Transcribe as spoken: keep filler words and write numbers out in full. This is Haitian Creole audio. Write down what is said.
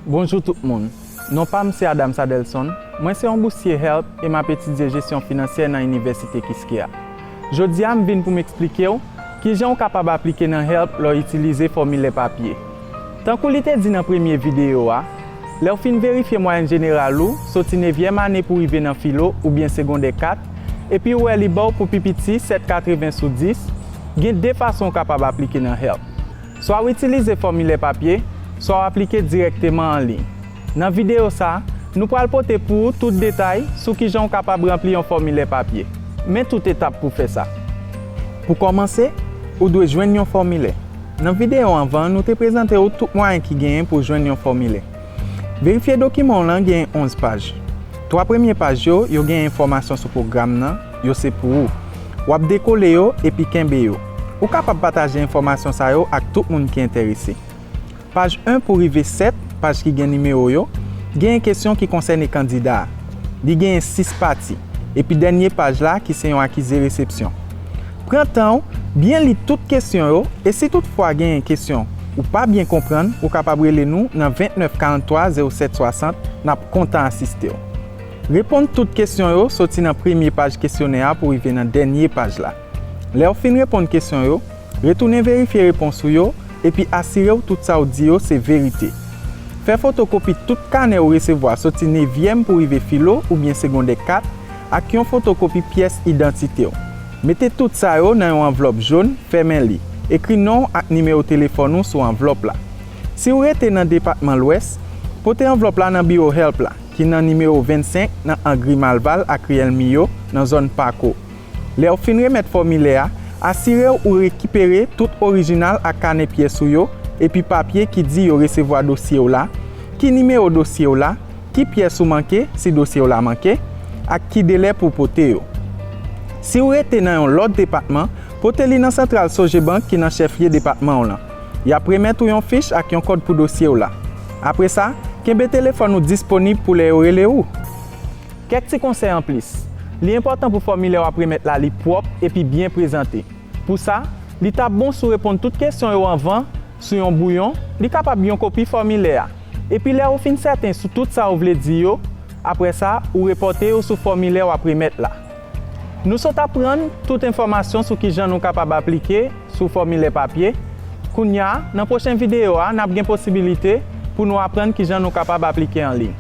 Bonjou tout moun. Non pa m se Adams Adelson. Mwen se yon bousye HELP e m ap etidye jesyon finansyè nan Inivèsite Kiskeya. Jodi a, m vin pou m eksplike w kijan w kapab aplike nan HELP lè w itilize fòmilè papye. Tankou li te di nan premye videyo a, lè w fin verifye mwayèn jeneral ou, soti nevyèm ane pou rive nan filo oubyen segondè kat, epi w wè li ba w pou pi piti sèt katreven sou dis, gen de fason w kapab aplike nan HELP. Swa w itilize fòmilè papye, swa w aplike dirèkteman an liy. Nan videyo sa a, nou pral pote pou ou tout detay sou kijan w kapab ranpli yon fòmilè papye. Men tout etap pou fè sa. Pou kòmanse, ou dwe jwenn yon fòmilè. Nan videyo anvan, nou te prezante w tout mwayen ki genyen pou w jwenn yon fòmilè. Verifye dokiman w lan genyen onz paj. Twa premye paj yo, yo gen enfòmasyon sou pwogram nan, yo se pou ou. W ap dekole yo epi kenbe yo. Ou kapab pataje enfòmasyon sa yo ak tout moun ki enterese. Paj en pou rive sèt, paj ki gen nimewo yo, genyen kesyon ki konsène kandida a. Li genyen sis pati, epi dènye paj la ki se yon akize resepsyon. Pran tan w, byen li tout kesyon yo, e si toutfwa genyen kesyon ou pa byen konprann, ou kapab rele nou nan vennèf karanntwa zewo sèt swasant, n ap kontan asiste w. Reponn tout kesyon yo soti nan premye paj kesyonè a pou rive nan dènye paj la. Lè w fin reponn kesyon yo, retounen verifye repons ou yo, epi asire w tout sa w di yo se verite. Fè fotokopi tout kanè ou resevwa soti nevyèm pou rive filo oubyen segondè kat, ak yon fotokopi pyès idantite w. Mete tout sa yo nan yon anvlòp jòn, fèmen li. Ekri non w ak nimewo telefòn ou sou anvlòp la. Si w rete nan depatman Lwès, pote anvlòp la nan biwo HELP la, ki nan nimewo vennsenk nan An Grimalval ak Riyèl Miyo, nan zòn Pako. Lè w fin remèt fòmilè a, asire w ou rekipere tout orijinal ak kanè pyès ou yo, epi papye ki di yo resevwa dosye w la, ki nimewo dosye w la, ki pyès ou manke, si dosye w la manke, ak ki delè pou w pote yo. Si w rete nan yon lòt depatman, pote li nan santral Sogebank ki nan chèflye depatman w lan. Y ap remèt ou yon fich ak yon kòd pou dosye w la. Apre sa, kenbe telefòn ou disponib pou lè yo rele ou. Kèk ti konsèy anplis. Li enpòtan pou fòmilè w ap remèt la li pwòp epi byen prezante. Pou sa, li t ap bon si w reponn tout kesyon yo anvan sou yon bouyon, li kapab yon kopi fòmilè a. Epi lè ou fin sèten sou tout sa ou vle di yo, apre sa, ou repòte yo sou fòmilè w ap remèt la. Nou sot aprann tout enfòmasyon sou kijan nou kapab aplike sou fòmilè papye. Kounye a, nan pwochen videyo a, n ap gen posibilite pou nou aprann kijan nou kapab aplike an liy.